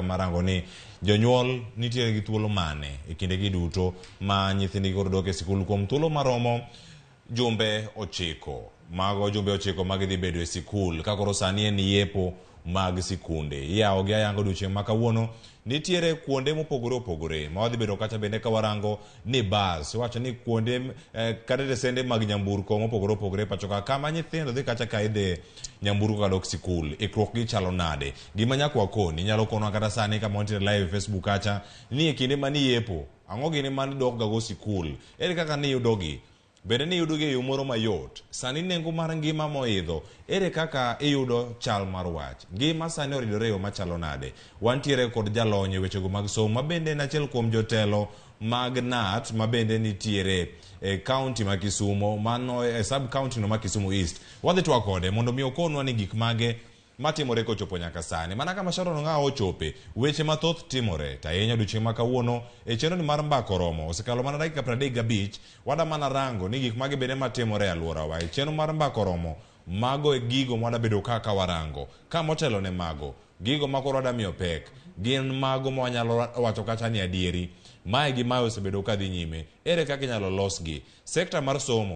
mar rango ni jonyuol nitiere gi thuolo mane e kindegi duto ma nyithindgi koro dok e sikul kuom thuolo maromo jumbe 9. Mago jumbe 9 ma gidhi bedo e sikul ka koro sani en yepo mag sikunde. Iyawogi ayanga odiochieng' ma kawuono. Nitiere kuonde mopogore opogore ma wadhi bedo kacha bende ka warango ni bas. Iwacho ni kuonde kata tesende mag nyamburko mopogore opogore pacho ka kama nyithindo dhi kacha ka idhi nyamburko kadok sikul. Ikruok gi chalo nade? Gima nyaka wakoni, inyalo konwa kata sani kama wantiere live e Facebook kacha ni e kinde mani yepo, ang'o gini mane dok ga go sikul? Ere kaka niyudogi? Bende niyudogi e yo moro mayot? Sani nengo mar ngima moidho, ere kaka iyudo chal mar wach? Ngima sani oridore e yo machalo nade? Wantiere kod jalony e wechego mag somo ma bende en achiel kuom jotelo mag KNUT ma bende nitiere e kaunti ma Kisumo, mano e sub county no ma Kisumu East. Wadhi twak kode mondo mi okonwa ni gik mage matimore kochopo nyaka sani. Mana kama Sharon Ong'awo ochope, weche mathoth timore. To ahinya odiochieng' ma kawuono e chenro ni mar mbaka oromo. Osekalo mana dakika 35, wada mana rango ni gik mage bende matimore e alworawa. E chenro mar mbaka oromo, mago e gigo mwada bedo kaka warango. Ka motelo ne mago, gigo ma koro wada miyo pek, gin mago ma wanyalo wacho kacha ni adieri. Mae gi mae osebedo ka dhi nyime. Ere kaka inyalo losgi? Sekta mar somo.